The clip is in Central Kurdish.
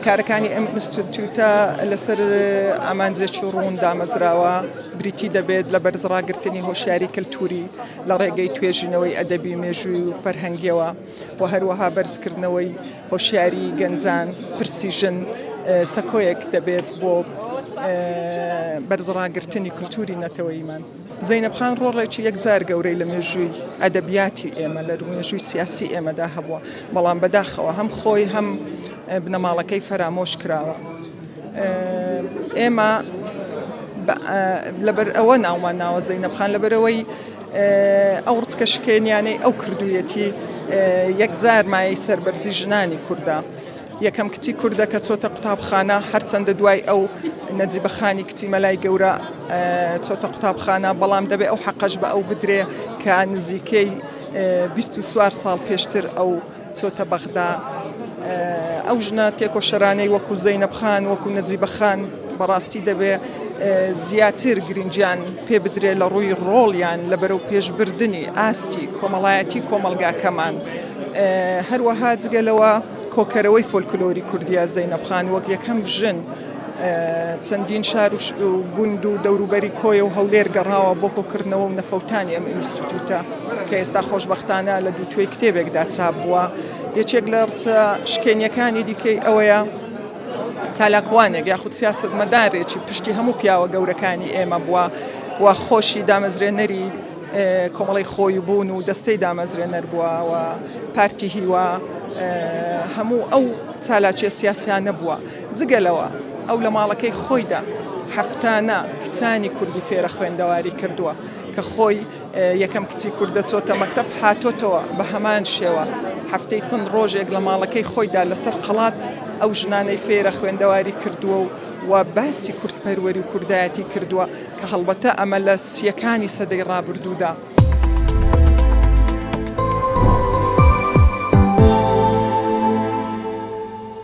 کارەکانی ئەم ئینستیتوتە لەسەر ئامانجێکی ڕوون دامەزراوە، بریتی دەبێت لە بەرزڕاگرتنی هۆشیاری کەلتووری لە ڕێگەی توێژینەوەی ئەدەبی، مێژووی و فەرهەنگییەوە و هەروەها بەرزکردنەوەی هۆشیاری گەنجان، پرسی ژن سەکۆیەک دەبێت بۆ بەرزڕاگرتنی کولتووری نەتەوەییمان. زەینەب خان ڕۆڵێکی یەکجار گەورەی لە مێژووی ئەدەبیاتی ئێمە، لە مێژووی سیاسی ئێمەدا هەبووە، بەڵام بەداخەوە هەم خۆی هەم بنەماڵەکەی فەرامۆش کراوە. ئێمە لەبەر ئەوە ناومان ناوە زەینەب خان، لەبەرئەوەی ئەو ڕچکە شکێنیانەی ئەو کردوویەتی یەکجار مایەی سەربەرزی ژنانی کوردە. یەکەم کچی کوردە کە چۆتە قوتابخانە، هەرچەندە دوای ئەو نەجیبە خانی کچی مەلای گەورە چۆتە قوتابخانە، بەڵام دەبێ ئەو حەقەش بە ئەو بدرێ کە نزیکەی 24 ساڵ پێشتر ئەو چۆتە بەغدا. ئەو ژنە تێکۆشەرانەی وەکو زەینەب خان، وەکو نەجیبە خان بەڕاستی دەبێ زیاتر گرنگیان پێ بدرێ لە ڕووی ڕۆڵیان لە بەرەو پێشبردنی ئاستی کۆمەڵایەتی کۆمەڵگاکەمان. هەروەها جگە لەوە کۆکەرەوەی فۆلکلۆری کوردیە زەینەب خان وەک یەکەم ژن چەندین شار و گوند و دەوروبەری کۆیە و هەولێر گەڕاوە بۆ کۆکردنەوە و نەفەوتانی ئەم ئینستیتوتە کە ئێستا خۆشبەختانە لە دووتوێی کتێبێکدا چاپ بووە. یەکێک لە ڕچە شکێنیەکانی دیکەی ئەوەیە چالاکوانێک یاخود سیاسەتمەدارێکی پشتی هەموو پیاوە گەورەکانی ئێمە بووە و خۆشی دامەزرێنەری کۆمەڵەی خۆیبوون و دەستەی دامەزرێنەر بووە و پارتی هیوا هەموو ئەو چالاکیە سیاسیانە بووە. جگە لەوە ئەو لە ماڵەکەی خۆیدا هەفتانە کچانی کوردی فێرە خوێندەواری کردووە کە خۆی یەکەم کچی کوردە چۆتە مەکتەب هاتۆتەوە بە هەمان شێوە هەفتەی چەند ڕۆژێک لە ماڵەکەی خۆیدا لەسەر قەڵات ئەو ژنانەی فێرە خوێندەواری کردووە و و باسی کوردپەروەری و کوردایەتی کردووە کە هەڵبەتە ئەمە لە سییەکانی سەدەی ڕابردوودا.